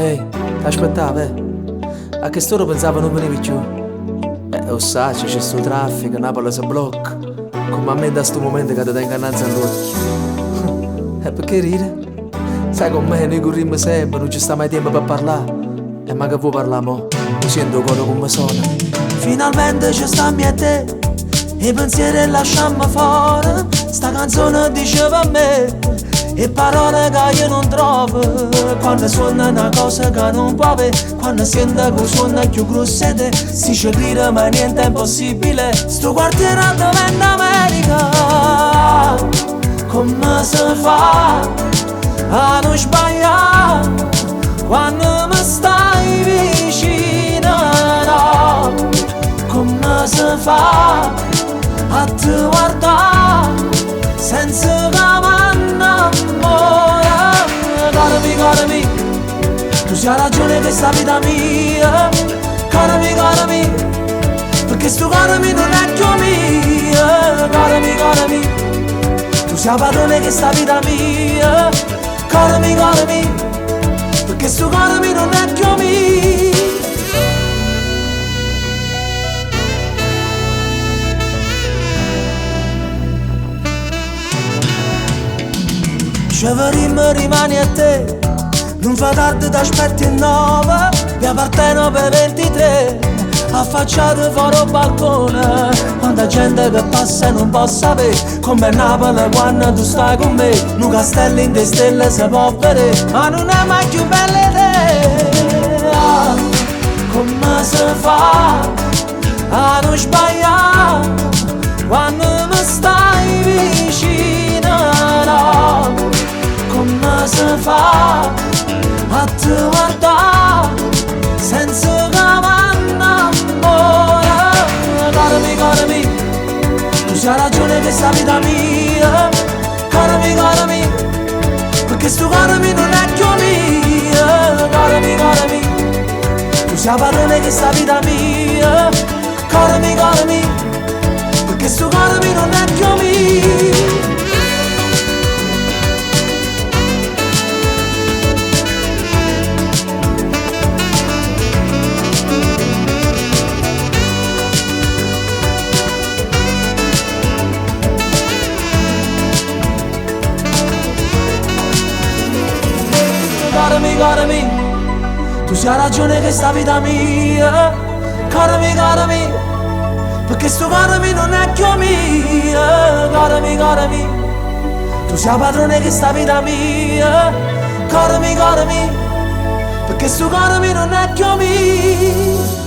Ehi, t'aspettavo, eh. A chest'ora pensavo nun venivi cchiù. 'O ssaccio, c'è stu traffico, Napoli si blocca. Comme a me 'int'a stu mumento ca te tengo annanze all'uocchie. E pecché rire? Sai comm'è, nuje currimmo sempe, nun ce sta mai tiempo pe parlà. E ma che vuò parlà mo? 'O siente 'o core comme sona? Finalmente ce stamme io e te, 'e pensiere 'e lasciammo fore. Sta canzone diceva a me, 'e parole ca io nun trovo. Quanno suonno na cosa ca nun può avè, quanno siente che 'o suonno è cchiù gruosso 'e te. Si ce crire ma niente è impossibile, stu quartiere addiventa America. Comme se fa a nun sbaglià quanno me stai vicino no? Comme se fa a te guardà senza ca m'annammore? Core mio, core mio, tu sei 'a ragione 'e chesta vita mia. Core mio, core mio, pecché stu core mio nun è cchiù mio. Core mio, core mio, tu sei 'a padrona 'e chesta vita mia. Core mio, core mio, pecché stu core mio nun è cchiù mio. Ce vedimmo rimani a te, nun fa tardi, t'aspetto 'e 9, via Partenope 23, affacciato fore 'o balcone, quanta gente che passa e nun po' sapè comm'è Napoli quando tu stai con me, nu castello 'int' 'e stelle se po' vedè, ma nun è mai cchiù bello 'e te. Ah, comme se fa a nun sbaglià quanno me stai vicino no? Comme se fa a te guardà senza ca m'annammore? Core mio, core mio, tu sei 'a ragione 'e chesta vita mia. Core mio, core mio, pecché stu core mio nun è cchiù mio. Core mio, core mio, tu sei 'a padrona 'e chesta vita mia. Core mio, core mio, pecché stu core mio nun è cchiù mio. Core mio, core mio, tu sei 'a ragione 'e chesta vita mia. Core mio, core mio, pecché stu core mio nun è cchiù mio. Core mio, core mio, tu sei 'a padrona 'e chesta vita mia. Core mio, core mio, pecché stu core mio nun è cchiù mio.